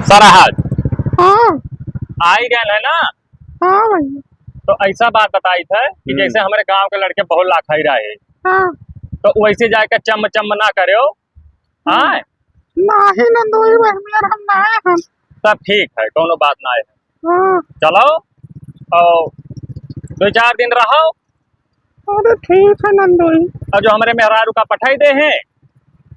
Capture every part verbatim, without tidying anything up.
सरहज। हाँ। आई गए है ना? हाँ भैया। तो ऐसा बात बताई थे कि हम्म। जैसे हमारे गांव के लड़के बहुत लाखाई रहे, हाँ। तो वैसे जाके चम चम ना करो। हाँ। हाँ। नाही नंदोई बहन यार, हम ना आए हम। तब ठीक है, कोनो बात ना है। हाँ। चलो, और दो चार दिन रहो। अरे ठीक है नंदोई। और जो हमरे मेहरारू का पठाई दे हैं,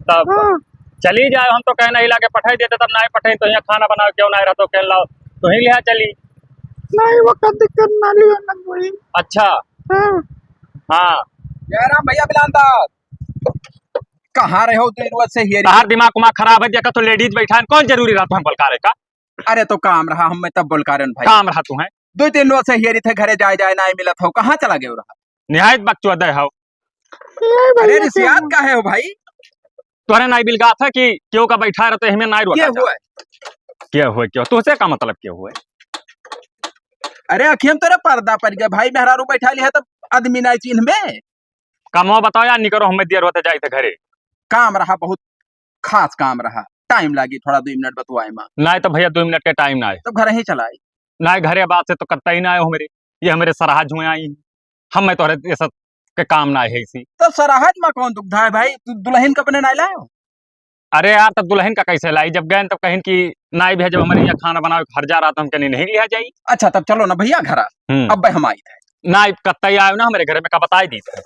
तब हाँ। चली जाए। हम तो कहना ही लागे पठाई देते, तब ना पठाई तो यहाँ खाना बनाओ, क्यों ना रहतो, कह लाओ, तो ही लिहा चली। नहीं, वो कद दिक्कत ना लियो नंदोई। अच्छा। हाँ। हाँ। जयराम भैया, बिलांदा। कहाँ रहे हो तीन रोज से हियरी? तहार दिमाग उमाग खराब है, देखा तो लेडीज बैठा है, कौन जरूरी रहा तुहन बोलकारे का? अरे तो काम रहा, हम मैं तब बोलकारन भाई। काम रहा तुहै? दो तीन रोज से हियरी थे, घरे जाए जाए नाई मिलत हो, कहाँ चला गए रहा? निहायत बकचोदे हो। अरे रिसियात काहे हो भाई? तोहरे नाई बिलगात है कि केहू का बैठा रहते हमें नाई रोका के हुआ है? के हुआ, के हुआ? तुहसे का मतलब के हुआ? अरे अखियम तोरे पर्दा पड़ गया भाई, मेहरारू बैठा लिया है तब आदमी नाई चिन्ह में। कमवा बताओ यार, निकरो, हमें देर होते जाइत है घरे। काम रहा, बहुत खास काम रहा, टाइम लागी थोड़ा, दो मिनट बतवाए मा। नाई तो भैया, दो मिनट के टाइम ना है। तो घर ही चला आई। नाई, घरे बात से तो कत्ता ही ना आयो हमरे, ये हमरे सरहज हुए आई, हम मैं तोहरे ये सब के काम ना है इसी। तो सरहज मा कौन दुविधा है भाई, तू दुल्हन का अपने नाई लायो? अरे यार, तब दुल्हन का कैसे लाई? जब गए तब कहिन कि नाई भैया, जब हमारे यहाँ खाना बनावे के हर्जा रहा तो हम कहने नहीं लिया जाई। अच्छा, तब चलो ना भैया घरा। हम्म। अब हम आई थे। नाई कत्ता ही आयो ना हमारे घर में, का बताई दी थे।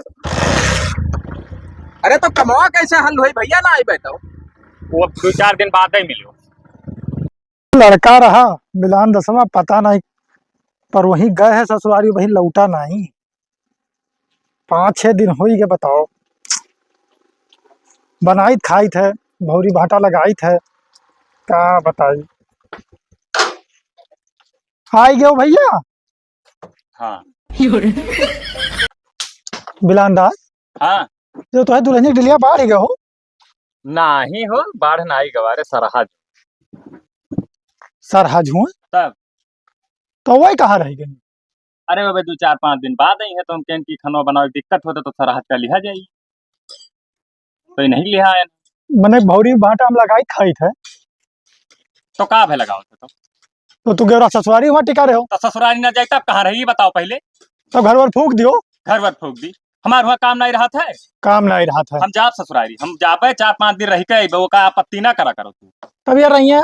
अरे तो कमवा कैसे हल होई भैया, ना आई बैठो। वो अब दो चार दिन बाद ही मिलो। लड़का रहा बिलान दसवा, पता नहीं, पर वहीं गए है ससुरारी, वहीं लौटा नहीं। पाँच छह दिन होई गए, बताओ, बनाइत खाइत है, भौरी भाटा लगाइत है, का बताई। आई गयो भैया। हाँ। बिलान दास। हाँ। जो तोहे दुल्हनिया के डिलिया बाढ़ गए हो? नाही हो, बाढ़ नाही गवा रे, सरहज। सरहज हुआ? तब? तो वही कहाँ रह गई? अरे बाबे, दो चार पाँच दिन बाद आई है, तो हम कहन कि खनवा बनावे के दिक्कत होता तो सरहज का लिहा जाई, तो ये नहीं लिहा है। मने भौरी भाटा हम लगाई खाई थे। तो का भे लगाओ थे तो? तो तू गेवरा ससुरारी हुआ टिका रहे हो? तो ससुरारी ना जाए तब कहाँ रही, ये बताओ पहले। तो घर वर फूंक दियो। घर वर फूंक दी, हमार हुआ काम नहीं रहा था। काम नहीं रहा था। हम जाब ससुरारी, हम जाबे चार पाँच दिन रह के अइबे, वो का आपत्ति ना करा करो तू। तब ये रही है?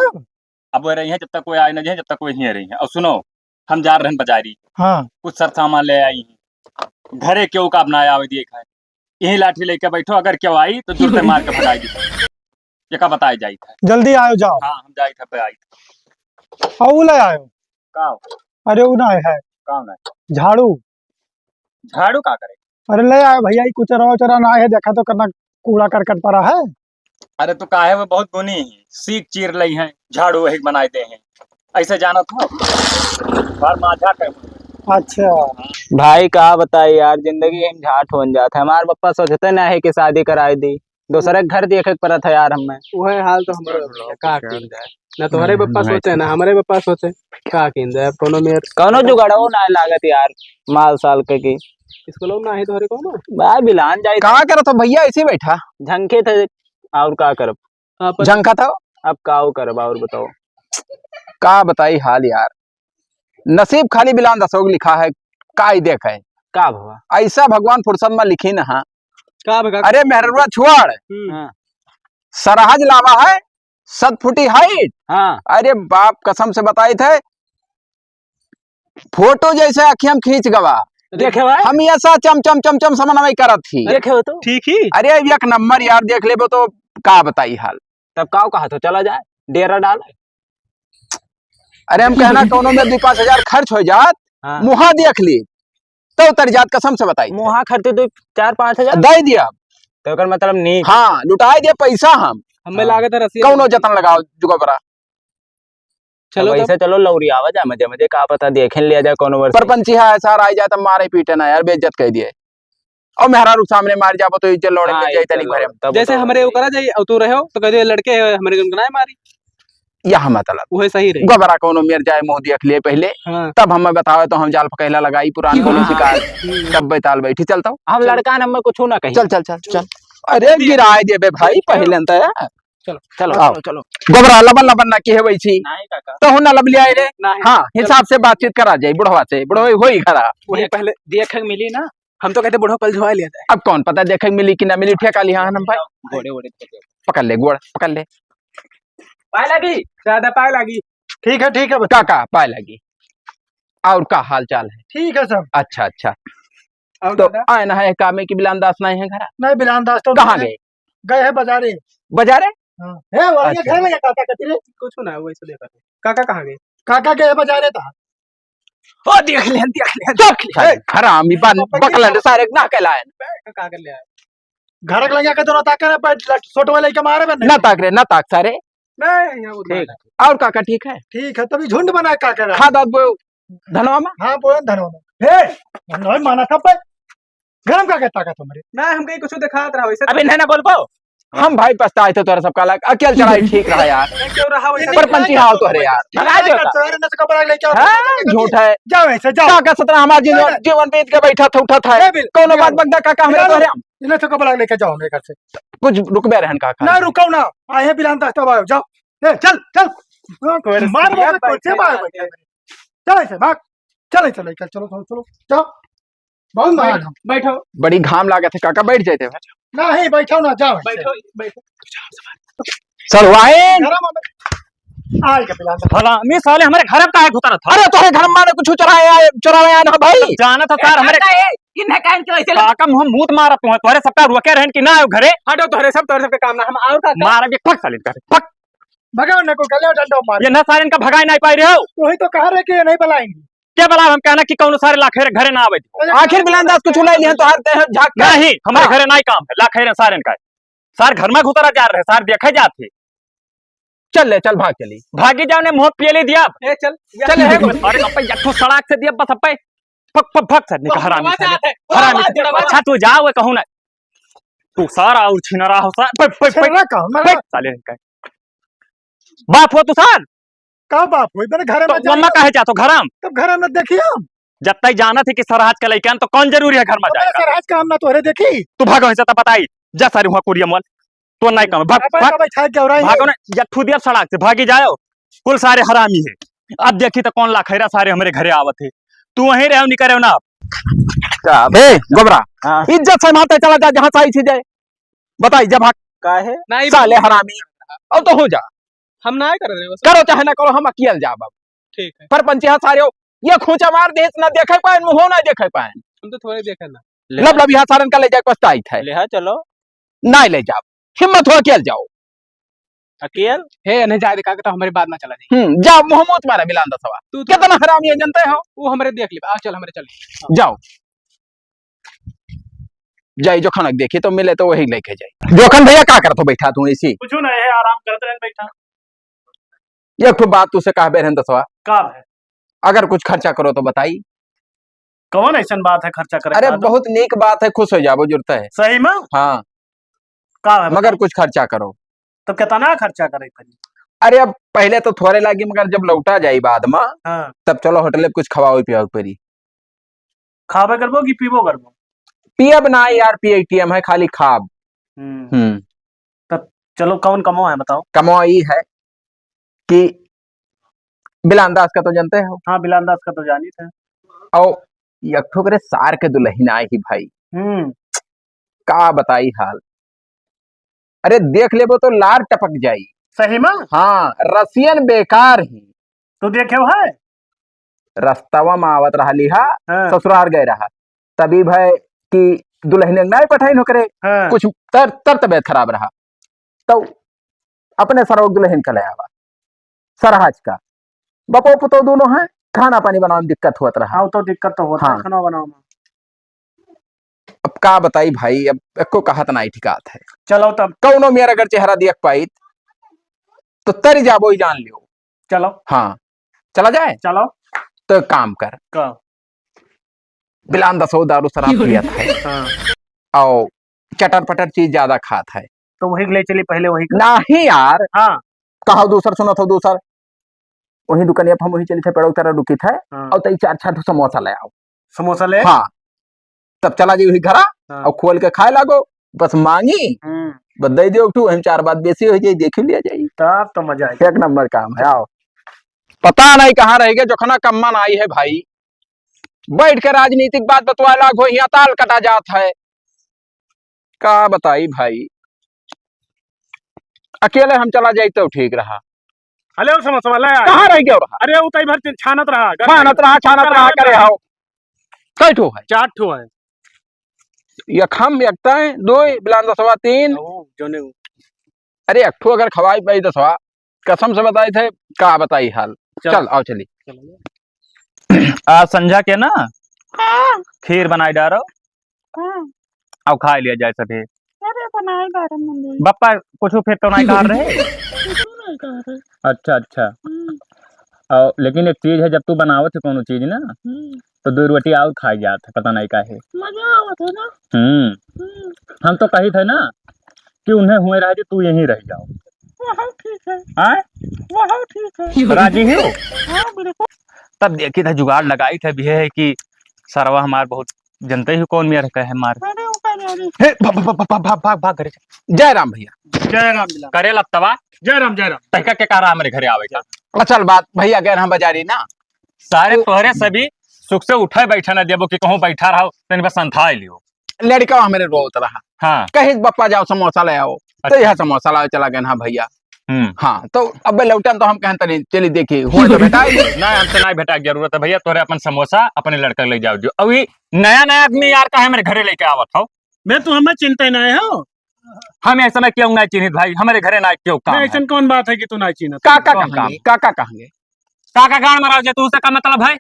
अब वो रही है, जब तक कोई आए ना जाए, जब तक कोई यहीं रही है। और सुनो, हम जा रहे हैं बाजारी। हाँ। कुछ सर सामान ले आई हैं। घरे केहू का अब ना आवे दिए खाए। यही लाठी लेके बैठो, अगर केहू आई तो जुरते मार के भगाई दी। ये का बताए जाई था। जल्दी आयो, जाओ। हाँ, हम जाई था पे आई था। और ले आयो। का हो? अरे वो ना है। का ना है? झाड़ू। झाड़ू का करे? अरे ले आयो भैया, ये कुचरा उचरा ना है, देखा तो कितना कूड़ा करकट पड़ा है। अरे तो काहे वो बहुत गुनी है, सीख चीर लई हैं, झाड़ू वही बनाए दे हैं, ऐसे जानत हो? बार माझा कर। अच्छा। भाई का बताई यार, जिंदगी हम झाट होन जात है। हमार पप्पा सोचते ना है कि शादी कराई दी, दूसरे के घर देखे के पड़त है यार हमें। वही हाल तो हमरो है, का कीन जाए, ना तोहरे पप्पा सोचे ना हमरे पप्पा सोचे, का कीन जाए, अब कोनो मेर कोनो जुगाड़ो ना लागत यार, माल साल के की। इसको लोग ना है तोहरे कोनो? भाई बिलान जाई। का करत हो भैया, ऐसे ही बैठा? झंखे थे, और का करब? हाँ, पर झंखा था? अब का करब, और बताओ। का बताई हाल यार, नसीब खाली बिलान दसोग लिखा है, का ही देखे। का भवा? ऐसा भगवान फुर्सत में लिखी ना। का भगा? अरे मेहररुआ छुआड़, हम्म। हाँ। सरहज लावा है, सत फुटी हाइट। हाँ। अरे बाप कसम से बताई थे, फोटो जैसे अखियम खींच गवा। देखे भाई? हम ऐसा चम चम चम चम समन्वय करत ही। देखे हो तो? ठीक ही। अरे एक नंबर यार, देख लेबो तो का बताई हाल। तब काव कहा तो चला जाए, डेरा डाल। अरे हम कहना कोनो में दो पाँच हजार खर्च हो जात, हाँ। मुहा देख ली, तो उतर जात, कसम से बताई। मुहा खर्च दो चार पाँच हजार? दे दिया। तो एकर मतलब नीक। हाँ, लुटाए दिया पैसा हम। हमें हाँ। लागत है रसीद। कौनो जतन लगाओ जुगबरा। चलो तब तब। ऐसे चलो लौरी आवा जा मजे मजे, का पता देखे लिया जाए कोनो वर्ष। परपंची है सार आई जाए तो मारे पीटे ना यार, बेइज्जत कह दिए। और मेहरारू सामने मार जाबो तो इज्जत लौड़े हाँ, लग जाए इज्जत तनी भरे। लौड़े, तब जैसे तो हमरे भाई। ओकरा जाई और तू रहो तो कह दे लड़के हैं, हमरे गुनगुनाए मारी। यह मतलब। वही सही रही। गोबरा कोनो मेर जाए मुंह देख लिए पहले, हाँ। तब हमें बताओ तो हम जाल पकैला लगाई पुरान कोनो हाँ। शिकार, हम्म। तब बैताल बैठी चलता हूँ। हम चल। लड़का न हमें कुछ ना कही। चल, चल, चल, चल। अरे गिराए देबे भाई, पहले न तो यार। चलो, चलो, आओ। चलो, चलो। गोबरा लबन लबन ना किहे वैसी। नहीं काका। तो हो ना लब लिया रे। नहीं। हाँ, चलो। हिसाब से बातचीत करा जाए बुढ़वा से। बुढ़वा होई घरा। वही देख-, पहले देखे मिली ना। हम तो कहते बुढ़वा पल झुआ लिया जाए। अब कौन पता देखे मिली कि ना मिली, ठेका लिहा हम भाई। गोड़े, गोड़े। पकड़ ले, गोड़, पकड़ ले। पाए लागी। ज्यादा पाए लागी। ठीक है, ठीक है बच्चा। काका, पाए लागी। और का हाल चाल है? ठीक है सब। अच्छा, अच्छा। और तो दादा? आए ना है काम में कि बिलान दास नहीं है घरा? नहीं, बिलान दास तो कहाँ नहीं है। गए? गए हैं बाजारे। बाजारे? हाँ। है, वही अच्छा। घर में काका कति रे? कुछ ना, वैसे देखा था। काका कहाँ गए? काका गए बाजारे था। ओ, देख ले, देख ले, देख ले। सारे हरामी बन, बकलन सारे ना कहलाए। काका ले आए। घर के लगे के दोनों ताके ना, बैठ, छोट वाले के मारे बने। ना ताक रे, ना ताक सारे। नहीं, यहाँ उतना ठीक। नहीं। और काका ठीक है? ठीक है, तभी झुंड बनाए काका रहा। खाद आद बोयो धनवा में? हाँ, बोयो धनवा में। हे, नहीं माना था पे। गरम का कहता का तुम्हारे? नहीं, हम कहीं कुछ दिखात रहा वैसे। अबे नहीं ना बोल पाओ। हम भाई पछताए थे तोरा सबका अलग, अकेल चढ़ाई ठीक रहा यार। क्यों रहा वैसे? परपंची हाव तोहरे यार। भगा दे तो। तोहरे न तो कपड़ा लेके आओ। हाँ, झूठ है। जाओ ऐसे, जाओ। का का सतना हमार जीवन, नहीं, नहीं। जीवन बीत के बैठा था, उठा था। नहीं, बिल-, कौनो बिल-, बात बगदा काका हमरे बिल-, तोहरे हम। इन्हें तो कपड़ा लेके जाओ हमरे घर से। कुछ रुकबे रहन काका। ना रुको ना, आए हैं बिलान दस्ता बाबू, जाओ। ए, चल, चल। हाँ, तोहरे मार, मार, मार, मार, मार। चल ऐसे, भाग। चल ऐसे, लेके चलो, चलो, चलो, जाओ। बहुत मार। बैठो। बड़ी घाम लागत है काका, बैठ जाते हैं। नहीं, बैठो ना, जाओ ऐसे। बैठो, बैठो। सरवाइन। गरम हो गया। आए के बिलान दस्ता। हरामी साले, हमरे घर में काहे घुसरा था? अरे, तोहरे घर में माने कुछ चुराए आए, चुराए आए ना भाई। जाना था सार, हमरे काका, ए, इन्हें काहे के वैसे लग- काका, मुँह मूत मारत हुआ, तोहरे सबका रुके रहन कि ना आयो घरे? हटो, तोहरे सब, तोहरे सबके काम ना, हम और का मारा के फक साले कर, फक। भगाओ ना को गले डंडा मार। ये ना सारे इनका भगाए नहीं पाए रहे हो। वही तो कह रहे कि ये नहीं बुलाएंगे। क्या बोला हम कहना कि कौनो सारे लाखेरे घरे ना आवे। अरे आखिर बिलान दास कुछ नहीं लिहन तो हर देह झाक कर। नहीं, हमरे हाँ। घरे नहीं काम है, लाखेरे सारे इनका। सार घर में घुसरा जा रहे, सार देखे जात है। चल ले, चल भाग चली। भागी जाओ ने मुँह पियली दिया। ए, चल। चल, हे। अरे अब्बे, यक्खो सड़ाक से दिया बस अब्बे। पक, पक, भाग सर, निकल, हरामी साले। हरामी साले। अच्छा, तू जाओ, कहूँ ना। तू सारा और छिनरा हो, सार। पक, पक, पक। छिनरा का, मैं पक, साले निकल। बाप हो तू सार? का बाप हो? इधर घर में तो जाओ। मम्मा काहे जातो घर में? तब घर में देखिए हम। जब तई जानत है कि सरहज के लइकन, तो कौन जरूरी है घर में तो मेरा जाएगा? सरहज का हम ना तोहरे देखी। तू भागो, ऐसे तो बताई। जा सारी हुआ कुरिया मल। तो नहीं कम, भाग, अपन भाग। तो बैठा के और आई। भागो ना, या ठू दिया सड़क से, भागी जाओ। कुल सारे हरामी है। अब देखी तो कौन लाखेरा सारे हमरे घरे आवत है। तू वहीं रहो, निकल रहो ना। का बे, गोबरा, हाँ। इज्जत से मारते चला जा, जहाँ से आई थी जाए। बताई, जा भाग। काहे? नहीं, साले हरामी। अब तो हो जा। हम ना कर रहे बस। करो चाहे ना करो, हम अकियल जाब अब। ठीक है। पर पंचे हाँ सारे हो, ये खोंचा मार दे, ना देखे पाए, मुँहो ना देखे पाए। हम तो थोड़े देखे ना। ले। लब लब यहाँ सारन का ले जाए, पछताई थे। ले हाँ, चलो। ना ले जाओ, हिम्मत हो अकेल जाओ। अकेल? हे, नहीं जाए दे, का तो हमारी बात ना चला जाए। हम्म, जाओ, मुँह मत मारा मिलान दसवा। तू तो कितना हरामी है जानते हो? वो हमारे देख ले, आ चल, हमारे चल। जाओ। जाई जोखन देखी तो मिले तो वही लेके जाई। जोखन भैया का करत हो बैठा तू ऐसी? कुछ ना है, आराम करत रहन बैठा। एक ठो बात तुसे कहबे रहन दसवा। का है? अगर कुछ खर्चा करो तो बताई। कौन ऐसन बात है खर्चा करे अरे का? बहुत नीक बात है, खुश हो जाबो जरूरत है। सही में? हाँ। का है मगर बताओ? कुछ खर्चा करो। तो कितना खर्चा करे पड़ी? अरे अब पहले तो थोड़े लागी मगर जब लौटा जाई बाद में, हाँ। तब चलो होटल में कुछ खवाओ पियाओ पड़ी। खाबे करबो कि पीबो करबो? पियब ना यार, पी ए टी एम है, खाली खाब। हम्म। हम्म। तब चलो, कौन कमो है बताओ? कमो ई है कि बिलान दास का तो जानते हो? हाँ, बिलान दास का तो जानी थे। और एक ठो करे सार के दुल्हन आई ही भाई। हम्म। का बताई हाल? अरे देख लेबो तो लार टपक जाई। सही में? हाँ, रसियन बेकार ही। तू देखे हो है? रस्तवा में आवत रहा लिहा, हाँ। ससुरार गए रहा, तभी भाई कि दुल्हन नहीं पठाइन होकरे, हाँ। कुछ तर, तर तबियत खराब रहा, तो अपने सरवा दुल्हन का ले आवा, सरहज का। बपो पुतो दोनों हैं, खाना पानी बनावे में दिक्कत होत रहा। हाँ, तो दिक्कत तो होता है हाँ। खाना बनावे में। अब का बताई भाई, अब एको कहत नाई ठिकात है। चलो तब। कौनो मेरा अगर चेहरा देख पाई, तो तरी जाबो ही जान लियो। चलो। हाँ, चला जाए? चलो। तो काम कर। का? बिलान दसो दारू शराब पियत है। हाँ। और चटर पटर चीज ज्यादा खात है। तो वही ले चली पहले, वही कर। नहीं यार। हाँ। कहो दूसर, सुनत हो दूसर। वही दुकानिया पर हम वही चली थे, पेड़ो तरह रुकी थे। हाँ। और तई चार छह ठो समोसा ले आओ। समोसा ले? हाँ। तब चला जी वही घरा हाँ। और खोल के खाए लागो। बस मांगी, हम्म। बस दे दियो एक ठो, हम चार बात बेसी होइ जाई, देखि लिया जाई। तब तो मजा आई। एक नंबर काम है, आओ। पता नहीं कहाँ रह गए, जोखना कम्मा ना आई है भाई। बैठ के राजनीतिक बात बतवाए लाग हो, यहाँ ताल कटा जात है। का बताई भाई, अकेले हम चला जाई तो ठीक रहा। अरे वो समोसा वाला यार। कहाँ रह गया रहा? अरे वो तई भर छानत रहा, छानत रहा, छानत रहा, करे आओ। कै ठो है? चार ठो है। एक हम, एक तय, दो बिलान दसवा, तीन। ओ, जोने उ। अरे एक ठो अगर खवाई पाई दसवा, कसम से बताई थे, का बताई हाल। चल। चल, आओ चली। चल। आज संझा के ना हाँ। खीर बनाई डारो। हाँ। अब खाई लिया जाए सभी। अरे बनाई डारो मम्मी। बप्पा कुछ फिर तो नहीं कहा रहे? कुछ नहीं कहा रहे। अच्छा, अच्छा। हम्म। और लेकिन एक चीज है, जब तू बनावत है कोनो चीज ना, हम्म। तो दो रोटी और खाई जात है, पता नहीं काहे। मजा आवत है ना? हम्म। हम्म। हम तो कही थे ना कि उन्हें हुए रह जे, तू यहीं रह जाओ। वह ठीक है। हाँ? वह ठीक है। राजी हो? हाँ, बिल्कुल। तब देखी था जुगाड़ लगाई थे भी है कि सरवा हमार बहुत जनते ही कौन मेर का है मार। अरे, ऊपर जा रही। हे, भाग, भाग, भाग, भाग, भाग, भाग, भाग, घरे। जय राम भैया। जय राम बिलास। करे लत्तवा। जय राम, जय राम। तहका के कहा रहा हमरे घरे आवे का? असल बात भैया गए हम बाजारी ना। सारे तो तोहरे सभी सुख से उठे बैठे ना देबो कि कहूँ बैठा रहो, तनी बस संथाई लियो। लड़का हमरे रोत रहा। हाँ। कहिस बप्पा जाओ समोसा ले आओ। तो अच्छा। यह समोसा लाओ चला गए ना भैया। हम्म। हाँ, तो अब लौटन तो हम कहन तनी चली देखी, हुआ तो भेटाई। ना, हमसे ना भेटा के जरूरत है भैया, तोहरे अपन समोसा अपने लड़का ले जाओ जो। अभी नया नया आदमी यार का है मेरे घरे लेके आवत हो। मैं तो हमें चिंता ही ना है हो। हम ऐसा ना क्यों ना चिन्हित भाई, हमारे घरे ना क्यों काम मैं है? ऐसा कौन बात है कि तू ना चिन्हित? काका कौन कहेंगे, काम? काका कहेंगे। काका गाड़ मराओ जे, तू से का मतलब है?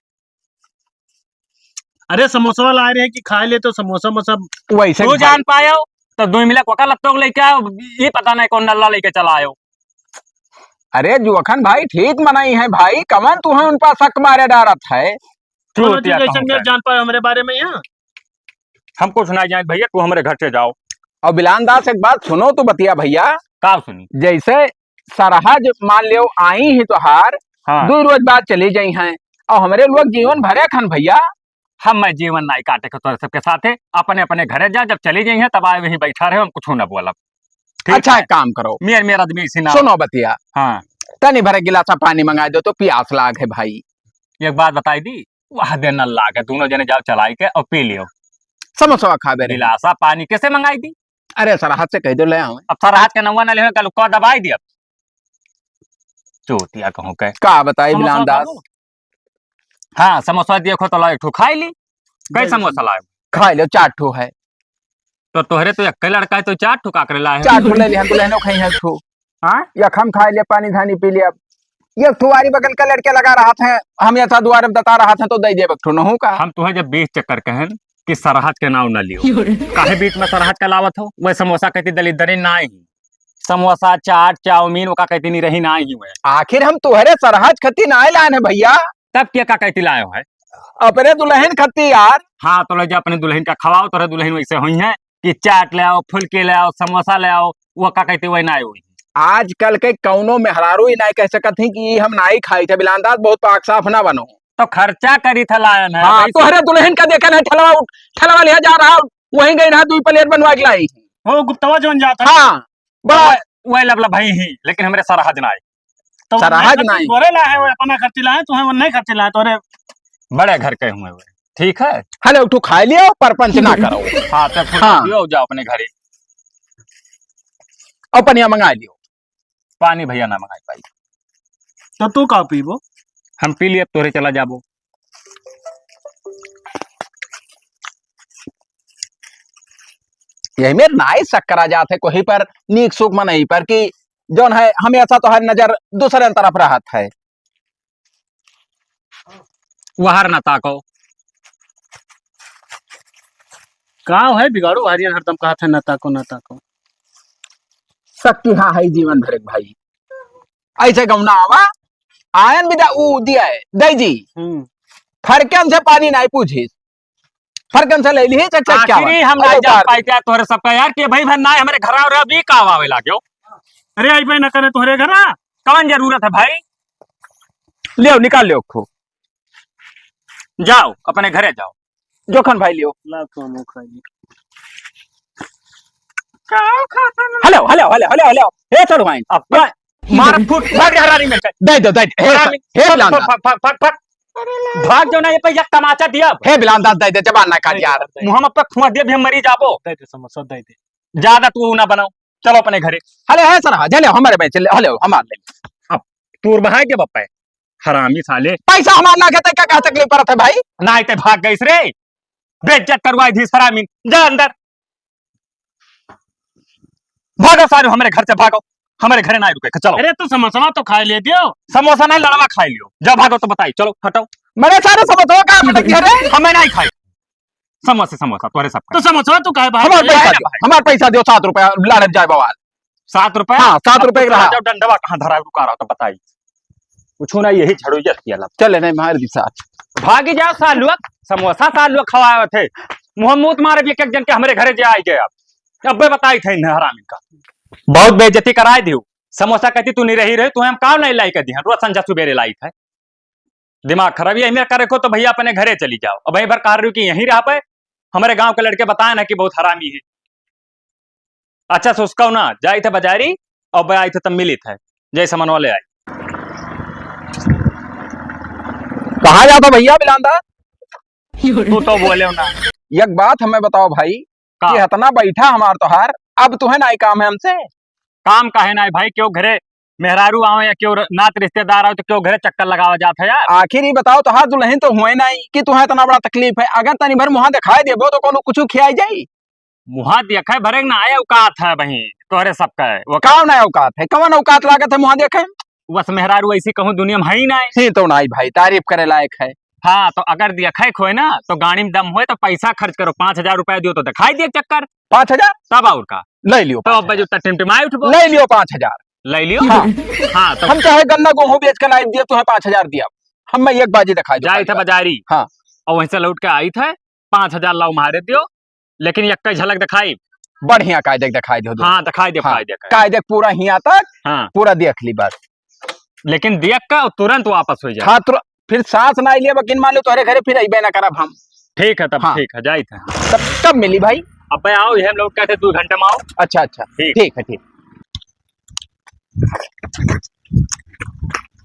अरे समोसा वाला आ रहे हैं कि खा ले तो समोसा मोसा। वैसे तू भाई जान पायो तो दो मिला कोका लत्तों को लेके आओ, ये पता नहीं कौन नल्ला लेके चला आयो। अरे जुअखन भाई ठीक मनाई है भाई, कमन तू है उन पर शक मारे डारत है। चलो चूतिया ठीक है, कहूँ ऐसा का। जान पायो हमारे बारे में यहाँ। हम कुछ ना जाने भैया, तू हमारे घर से जाओ। और बिलान दास एक बात सुनो तो बतिया भैया। का सुनी? जैसे सरहज मान लियो आई ही तोहार, हाँ। दो रोज बाद चली जाई हैं और हमरे लोग जीवन भरे खन भैया। हम मैं जीवन नाई काटे के तोरे सबके साथे, अपने अपने घरे जा, जब चली जाई हैं तब आए वहीं बैठा रहे, हम कुछ ना बोलब। ठीक अच्छा है? एक काम करो। मेर मेर आदमी इसी ना सुनो बतिया। हाँ। तनी भरे गिलासा पानी मंगा दो तो प्यास लाग है भाई। एक बात बताई दी, वह दिन न लागे, दोनों जने जाओ चलाई के और पी लियो। समोसा खाबे रहे। गिलासा पानी कैसे मंगाई दी? अरे सरहज से कह दो ले आओ। अब सरहज के नौवा न ले, कल को दबाई दिया। चूतिया कहूँ के। का बताई समोसा बिलान दास? खाबो? हाँ, समोसा देखो तो ला एक ठो खाई ली। कई जल्दी। समोसा लाए? खाई लो, चार ठो है। तो तोहरे तो एक लड़का है तो चार ठो काकरे लाए हैं। चार ठो ले लिया, दुल्हनो खाई है एक ठो। हाँ? एक हम खाई लिया, पानी धानी पी लिया। एक ठो वारी बगल का लड़के लगा रहा था, हम ऐसा दुआरे में बता रहा था तो दे दे एक ठो नहू का। हम तुम्हें जब बीस चक्कर कहन कि सरहज के नाव न लियो। काहे बीच में सरहज का लावत हो? वह समोसा कहती दलिद्दरी ना ही। समोसा, चाट, चाउमीन ओका कहती नहीं रही ना ही हुए। आखिर हम तोहरे सरहज खती ना लान है भैया। तब के का कहती लायो है? अपने दुल्हन खती यार। हाँ, तो ले जा अपने दुल्हन का खवाओ, तोहरे दुल्हन वैसे हुई है कि चाट ले आओ, फुलकी ले आओ, समोसा ले आओ, वो का कहती वही ना हुई। आजकल के कौनो मेहरारू ही ना कह सकत ही कि हम ना ही खाई थे, बिलान दास बहुत पाक साफ ना बनो। तो खर्चा करी था लायन है, हाँ, भाई। तोहरे दुल्हन का देखन है, ठेलवा उठ-, ठेलवा लिया जा रहा, वहीं गई रहा, दो प्लेट बनवा के लाई। वो गुप्तवा जोन जाता है। हाँ, बड़ा वह, वह लबला भाई ही, लेकिन हमरे सरहज ना आई। तो सरहज नहीं। तोरे लाए, वो अपना खर्ची लाए, तुम्हें वो नहीं खर्ची लाए, तोरे बड़े घर के हुए हुए। ठीक है? हले उठो, खाई लियो, परपंच ना करो। हाँ, तो फिर हाँ। पियो, जाओ अपने घरे। और पनिया मंगा लियो। पानी भैया ना मंगाई पाई। तो तू का पीबो? हम पी लिए, तोरे चला जाबो। यही में नाई शक करा जात है कोई पर, नीक सुख मनई पर, कि जौन है हमेशा तोहर नजर दूसरे तरफ रहत है। वहर ना ताको। का है बिगाड़ो, हरियन हरदम कहत है ना ताको, ना ताको। शक्ति हाँ है जीवन भर एक भाई। ऐसे गौना आवा, आयन बिदा ऊ दिया है, दई जी। हम्म। फरकन से पानी नाई पूछिस। फरकन से ले ली, चक, चक, क्या आखिरी बात? हम अरे ना जा बार पाई क्या तोहरे सबका यार, कि भाई भर ना हमरे घर और अभी का आवे लाग्यो। अरे आई भाई ना करे तोहरे घर आ। कौन जरूरत है भाई? लियो, निकाल लियो खो। जाओ, अपने घरे जाओ। जोखन भाई लियो। ला तो हम खाई। का खाता ना? Hello, hello, hello, hello, hello. ए, चलो भाई। अब भाई, मार फुट, भाग जा हरामी में से। दे दो, दे दो। हे, भाग, हे, भाग, लाल भाग, भाग, भाग, भाग। अरे ला। भाग जो ना, ये पे एक तमाचा दिया। हे बिलान दास, दे दे, जबान ना काट यार। मुँह में पे खुआ दिया भी हम मरी जाबो। दे दे समोसा, दे दे। ज्यादा तू ना बनाओ, चलो अपने घरे। हेलो, हे सर, हाँ, ले लो, हमारे भाई, चले, हेलो, हमारे ले। अब तोर बहाय के बप्पे, हरामी साले। पैसा हमार ना घेते, का, का तकलीफ पड़त है भाई? ना आते भाग गइस रे, बेइज्जत करवाई दी हरामी, जा अंदर। भागो सारे, हमरे घर से भागो, हमरे घरे ना रुके, चलो। अरे, तो समोसवा तो खाए ले दियो। समोसा नहीं, लड़वा खाए लियो। जा भागो तो बताई, चलो, हटो। मेरे सारे समोसवा का मतलब है रे? हमें नहीं खाए। समोसे, समोसा, तोरे सब तो खाए। समोसवा तू काहे बाहर हमार ले पैसा आया दियो, भाई? हमार पैसा दियो, सात रुपया, लड़त जाए बवाल। सात रुपया? हाँ, सात अब रुपया तो रहा। जाओ, डंडवा कहाँ धरा है, रुका रहा तो बताई। कुछ ना, यही झड़ू जस किया ला। चले नहीं, मार दी साथ। भागी जाओ सालुआ, समोसा सालुआ खवावत है। मुँह मूत मारे भी एक एक जन के हमरे घरे जे आई गए। अब अब्बे बताई थे इन्हें हरामी का। बहुत बेइज्जती कराए दियो। समोसा कहती तू नहीं रही रहे, तू हम काव नहीं लाई कर दी, रोज संझा सुबेरे लाई थे। दिमाग खराब, ये मेरा करे को तो भैया अपने घरे चली जाओ। अब वहीं पर कह रही हूँ कि यहीं रह पे, हमारे गांव के लड़के बताए ना कि बहुत हरामी है। अच्छा से उसका ना, जाई थे बाजारी और बे आई थे तब मिली थे, जय समनवा ले आई। कहाँ जाता भैया बिलांदा? तू तो बोले ना। एक बात हमें बताओ भाई, का? कि इतना बैठा हमार तोहार, अब तुहे नाई काम है हमसे? काम काहे नाई भाई, क्यों घरे मेहरारू आवे या क्यों र-, नात रिश्तेदार आवे तो क्यों घरे चक्कर लगावा जात है यार? आखिर ये बताओ, तोहार दुल्हन तो हुए नाई कि तुहे इतना बड़ा तकलीफ है। अगर तनी भर मुँह दिखाई देबो तो कोनो कुछ खियाई जाई? मुँह देखे भरे ना आए औकात है बहिन, तोहरे सबके। वो काव ना औकात है? कवन औकात लागत है मुँह देखे? बस मेहरारू ऐसी कहूँ दुनिया में है ही नाई। ही तो नाई भाई, तारीफ करे लायक है। हाँ, तो अगर देखै खोए ना, तो गाड़ी में दम होए, तो पैसा खर्च करो, पाँच हजार रुपया दियो, तो दिखाई दे चक्कर। पाँच हजार? तब और का? ले लियो तो पाँच हजार। अब जो टिमटिमाए उठबो। ले लियो पाँच हजार। ले लियो। हाँ। हाँ, तो हम चाहे गन्ना गेहूं बेच के लाई दिया, तुम्हें पाँच हजार दिया। हम मैं एक बाजी दिखाई दो जाए पाँच थे हजार। बाजारी। हाँ। और वहीं से लौट के आई थे, पाँच हजार लाओ मारे दियो, लेकिन एक झलक दिखाई। बढ़िया कायदे दिखाई दियो। हाँ, दिखाई दे, हाँ। कायदे का। कायदे पूरा हिया तक, हाँ। पूरा देख ली बस। लेकिन देख का तुरंत वापस हो जाए। हाँ, तुर-, फिर सांस ना लिए, लेकिन मान लो तोहरे घरे फिर अइबे ना करब हम। ठीक है, तब हाँ। ठीक है, जाइत है। तब कब मिली भाई? अबे आओ, ये हम लोग कहते दो घंटे में आओ। अच्छा, अच्छा, ठीक। ठीक है, ठीक।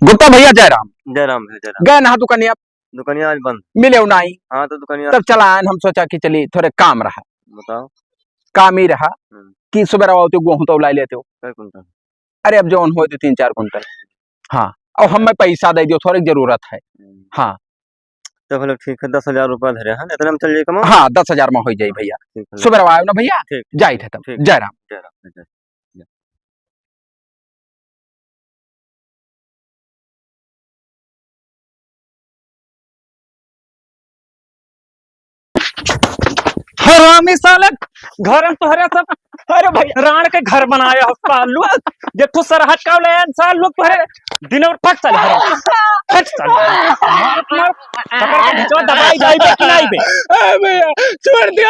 गुप्ता भैया, जय राम। जय राम भैया, जय राम। गए ना दुकानिया? दुकानिया आज बंद। मिले नाई। हाँ, तो दुकानिया तब चला आयन, हम सोचा कि चली, थोड़े काम रहा। बताओ। काम ही रहा हम्म। कि सुबह आओ तो गेहूं तो लाई लेते हो। कै कुंटल? अरे, अब जौन होए तो तीन चार कुंटल। हाँ, और हमें पैसा दे दियो, थोड़ी जरूरत है। हम्म। हाँ। तो भले ठीक है, दस हजार रुपया धरे हैं, इतने में चल जाई कमा? हाँ, दस हजार में हो जाई भैया। ठीक है। सुबह आयो ना भैया, ठीक। जाइत है तब। ठीक। जय राम। जय राम, जय राम। हरामी साले, घर में तोहरे सब, अरे भाई, राण के घर बनाया हो सालू, जे तू सरहद का ले आन सालू, तोहरे दिन और फट साले हराम, फट साले, पकड़ के खिंचवा, दबाई जाइबे कि नाई बे? ए भैया, छोड़ दिया।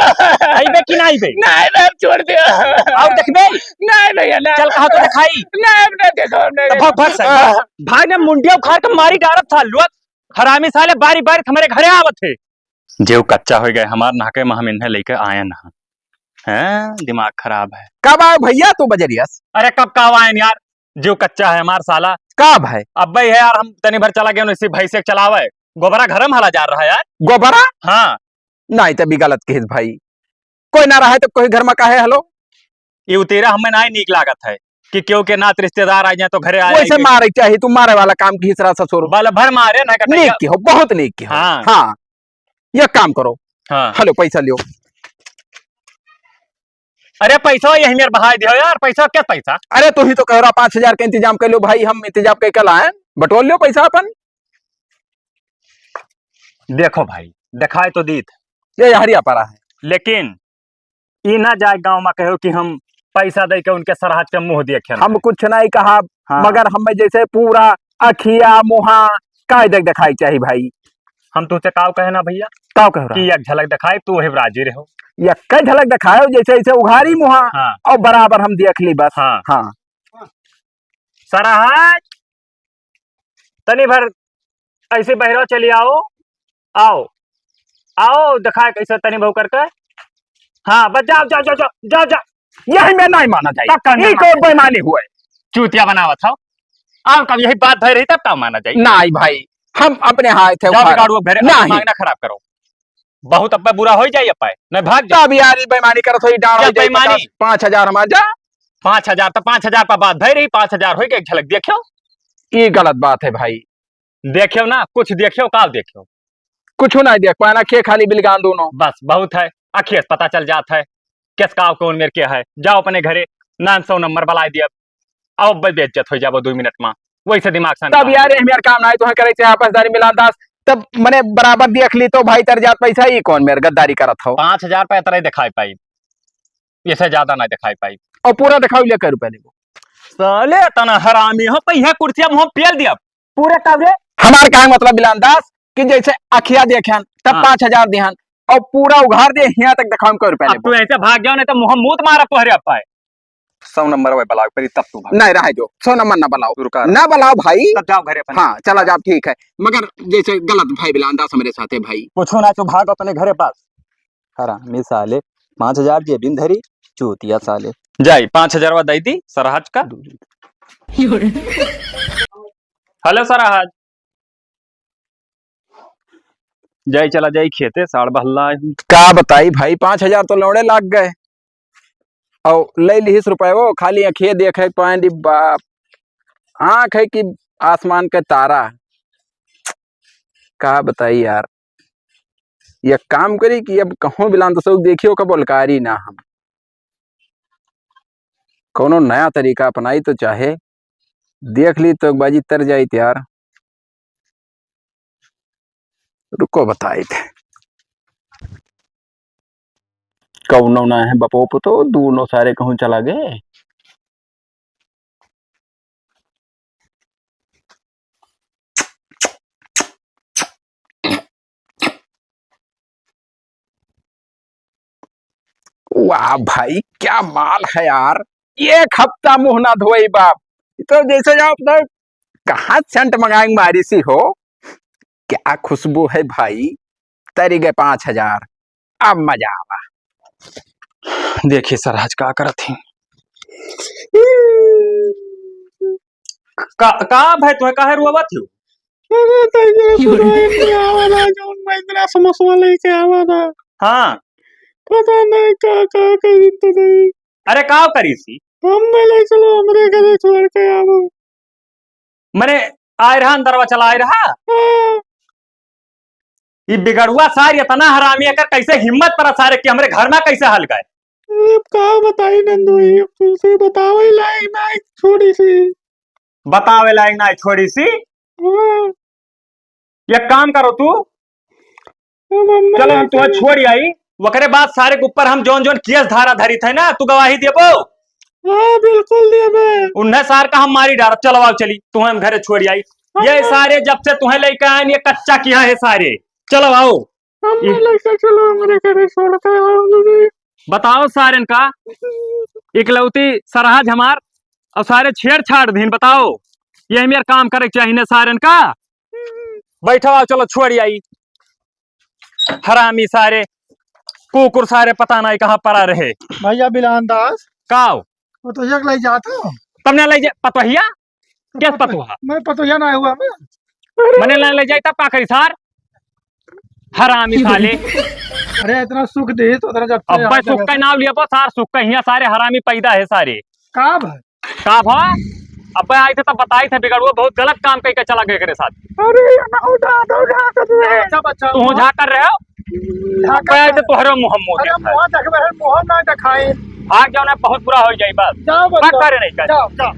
आइबे कि नाई बे? नहीं, नहीं, छोड़ दिया। और देखबे? नहीं भैया, नहीं। चल, कहाँ तो दिखाई? नहीं, नहीं देखो, नहीं तो भाग, देखो। भाग साले। भाग ने मुंडिया उखाड़ के मारी डारत सालू, हरामी साले बारी बारी हमारे घरे आवत है। जेव कच्चा हो गए हमार नहके में हम इन्हें लेके आयन हैं। हैं, दिमाग खराब है। कब आए भैया तू बजरिया से? अरे कब का आयन यार, जेव कच्चा है हमार साला। कब है? अब भाई है यार, हम तनी भर चला गए इसी भैंसे के चलावे, गोबरा घर में हला जा रहा है यार। गोबरा? हाँ। नहीं, तभी गलत कहिस भाई, कोई ना रहे तो कोई घर में काहे हलो? ये उतेरा हमें ना नीक लागत है कि क्यों के नात रिश्तेदार आ जाए तो घरे आ वैसे जाए। मारे के चाही, तू मारे वाला काम की ससुर। बल भर मारे ना कटैया। नीक की हो, बहुत नीक की हो। हाँ। हाँ, ये काम करो। हाँ। हेलो, पैसा लियो। अरे पैसा यही मेरे बहाई दियो यार, पैसा क्या पैसा? अरे तू ही तो कह रहा पाँच हजार का इंतजाम कर लो भाई, हम इंतजाम करके लाए, बटोर लियो पैसा अपन। देखो भाई, दिखाई तो दीत। ये हरिया पड़ा है। लेकिन ई ना जाए गाँव में कहो कि हम पैसा दे के उनके सरहद के मुँह देखे हम ना। कुछ नहीं कहा, हाँ। मगर हमें जैसे पूरा अखिया मुहा कायदे दिखाई चाहिए भाई। हम तुझसे काव कहे ना भैया? काव कह रहा? कि एक झलक दिखाए, तू वही राजी रहो। एक झलक दिखाओ, जैसे ऐसे उघारी मुहा हाँ। और बराबर हम देख ली बस। हाँ। हाँ। सरहद, तनी भर ऐसे बहरो चली आओ, आओ, आओ, दिखाए कैसे तनी बहु करके। हाँ, बस जाओ, जाओ, जाओ, जाओ, जाओ, जाओ। यही में नहीं माना जाई। तब का ई ना कोई माना जाई? बेईमानी हुए। चूतिया बनावत हो। अब कब यही बात भय रही तब का माना जाई? नहीं भाई, हम अपने हाथ है जाओ उखाड़ा। बिगाड़ू अब घरे, नहीं। दिमाग ना खराब करो। बहुत अब्बे बुरा हो जाई अब्बे। नहीं भाग जा। तब यार ई बेईमानी करत हो, ई डांड क्या हो जाई बेईमानी? पचास, पाँच हजार हमार जा। पाँच हजार तो पाँच हजार पर बात भय रही, पाँच हजार होई के एक झलक देखियो। ई गलत बात है भाई। देखियो ना, कुछ देखियो, का देखियो? कुछ नहीं देख पाए ना, खे खाली बिलगान दोनों। बस बहुत है, अखिए से पता चल जात है, किस का कौन मेर के है। जाओ अपने घरे, नाम सौ नंबर बलाई दिया, अब बेइज्जत हो जाबो दो मिनट में, वैसे दिमाग से तब यार, हम यार काम नहीं तो है करे चाहे आपसदारी मिलान दास, तब मने बराबर देख ली तो भाई तर जात पैसा ही कौन मेर गद्दारी करत हो। पाँच हजार पे इतना ही दिखाई पाई, इससे ज्यादा नहीं दिखाई पाई। और पूरा दिखाओ ले कर रुपया लेबो। साले तना हरामी हो, पहिया कुर्सिया मुंह पेल दिया। पूरे कब रे? हमार कहे मतलब बिलान दास कि जैसे अखिया देखेन तब हाँ। पाँच हजार दिहन और पूरा उघार दे हिया तक दिखाओ हम कई रुपया अब लेबो। तू ऐसे भाग जाओ नहीं तो मुंह मूत मारा तोहरे अपाए। सौ नंबर वे बलाओ परी तब तू भाग। नहीं रहे जो, सौ नंबर ना बलाओ। रुका, रुका। ना बलाओ भाई। तब जाओ घरे अपन। हाँ, चला जाओ, ठीक है। मगर जैसे गलत भाई बिलान दास हमरे साथे भाई। कुछ ना तो भाग अपने घरे पास। हरामी साले, पाँच हजार जेबिन धरी, चूतिया साले। जाई, पाँच हजारवा दई दी, सरहज का। हेलो सरहज। जाई, चला जाई खेते, साड़ बहल्ला है। का बताई भाई, पाँच हजार तो लौड़े लाग गए। और ले लिहिस रुपये वो, खाली अखिए देखे पाए दी बाप। आँख है कि आसमान के तारा। का बताई यार, ये काम करी कि अब कहूँ बिलान तो सब देखियो का बोलकारी ना हम। कौनो नया तरीका अपनाई तो चाहे देख ली तो एक बाजी तर जाई यार। रुको बताई थे। कौनो ना है बपो पुतो, दूनो सारे कहूँ चला गए। वाह भाई, क्या माल है यार, एक हफ्ता मुंह ना धोई बाप। ये तो जैसे जाओ तो कहाँ सेंट मंगाएंगे मारी सी हो, क्या खुशबू है भाई। तरी गए पाँच हजार, अब मजा आवा। देखिए सरहज का करत ही। का, का भाई तुम्हें काहे रुआवत हो? अरे तैया सुनाई नहीं आवा ना, जौन महिंद्रा समोसवा लेके आवा ना। हाँ। पता नहीं का, का करी तो नहीं। अरे का करी सी? हम नहीं ले चलो, हमरे घरे छोड़ के आवो। मने आए रहा, अंदरवा चला आए रहा। हाँ। ई बिगड़ुआ सार इतना हरामी है, एकर कैसे हिम्मत पड़ा सारे कि हमरे घर में कैसे हल गए? अरे अब का बताई नंदू, ये तुमसे बतावे लायक ना छोड़ी सी। बतावे लायक ना छोड़ी सी? हाँ। एक काम करो तू, अब हम चलो, हम नहीं तुम्हें करें। छोड़ आई। ओकरे बाद सारे के ऊपर हम जौन जौन केस धारा धरी थे ना, तू गवाही देबो? हाँ, बिल्कुल देबे। उन्हें सार का हम मारी डारब। चलो, आओ, चली, तुम्हें हम घरे छोड़ आई। हम ये नहीं। सारे जब से तुम्हें लेके आए, ये कच्चा किया है सारे। चलो, आओ। हम ई नहीं लेके चलो, मेरे घरे छोड़ के आओ दीदी। बताओ सारन का, इकलौती सरहज हमार, और सारे छेड़छाड़ दीन, बताओ, ये हम यार काम करे के चाहिए ना सारन का? बैठो, आओ, चलो, छोड़ आई। हरामी सारे, कुकुर सारे, पता नहीं कहाँ पड़ा रहे। भैया बिलान दास। काव? वो तो एक ले जाता। तब ना ले जा, पतोहिया? तो केस पतो-, पतोहा? मैं पतोहिया ना हुआ मैं। मने ना ले जाए तब का करी सार? हरामी साले। अरे इतना सुख दे तो उतना जब से अब्बे यहाँ सुख जगह का नाम लिया बस सार, सुख का हिया सारे हरामी पैदा है सारे। का भाई? का भा? अबे आए थे तब बताई थे बिगड़ुआ बहुत गलत काम कई के चला गए करे साथ। अरे, ये ना उठा, ना उठा, कर रहे हैं। अच्छा, बच्चा, तू मौत, झाँक कर रहे हो? झाँक अबे आए थे कर। तोहरे मुँह मुँह अरे, देखा है। मुँह देखबे है, मुँह ना दिखाई। भाग जाओ ना, बहुत बुरा हो जाए बस। जाओ, भाग बच्चा। करे नहीं कर। जाओ, जाओ।